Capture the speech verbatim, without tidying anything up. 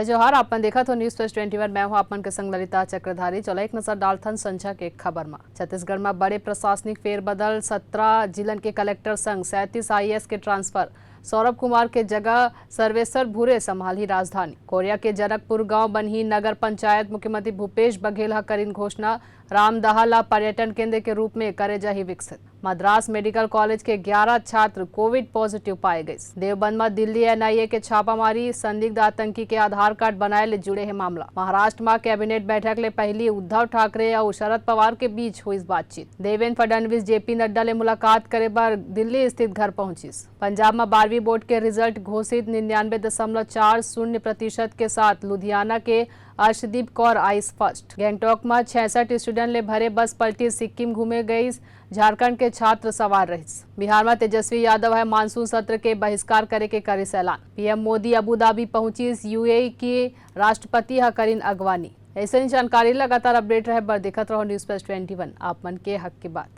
जोहार, आप मन देखत हो News Flash twenty one। मैं हूं आप मन के संग ललिता चक्रधारी। चलो एक नजर डालथन संझा के खबर मा। छत्तीसगढ़ मा बड़े प्रशासनिक फेरबदल, सत्रह जिलन के कलेक्टर संग सैंतीस आईएएस के ट्रांसफर। सौरभ कुमार के जगह सर्वेश्वर भूरे संभालही राजधानी। कोरिया के जनकपुर गांव बनही नगर पंचायत, मुख्यमंत्री भूपेश बघेल ह करिन घोषणा। रामदहा ला पर्यटन केंद्र के रूप में करे जाही विकसित। मद्रास मेडिकल कॉलेज के ग्यारह छात्र कोविड पॉजिटिव पाए गइस। देवबंद म दिल्ली एनआईए के छापामारी, संदिग्ध आतंकी के आधार कार्ड बनाए ले जुड़े हे मामला। महाराष्ट्र म कैबिनेट बैठक ले पहिली उद्धव ठाकरे अउ शरद पवार के बीच होइस बातचीत। देवेंद्र फडणवीस जेपी नड्डा ले मुलाकात करे बर दिल्ली स्थित घर पहुंचिस। पंजाब म बारहवीं बोर्ड के रिजल्ट घोषित, निन्यानवे दशमलव चार शून्य प्रतिशत के साथ लुधियाना के अर्शदीप कौर आइस फर्स्ट। गैंगटॉक म छियासठ स्टूडेंट ले भरे बस पलटिस, सिक्किम घूमे गइस, झारखंड के छात्र सवार रहिस। बिहार म तेजस्वी यादव ह मानसून सत्र के बहिष्कार करे के करिस ऐलान। पीएम मोदी अबू धाबी पहुंचिस, यूएई के राष्ट्रपति ह करिन अगवानी। ऐसे ही जानकारी लगातार अपडेट रहे बर देखत रहो News Flash twenty one, आप मन के हक के बात।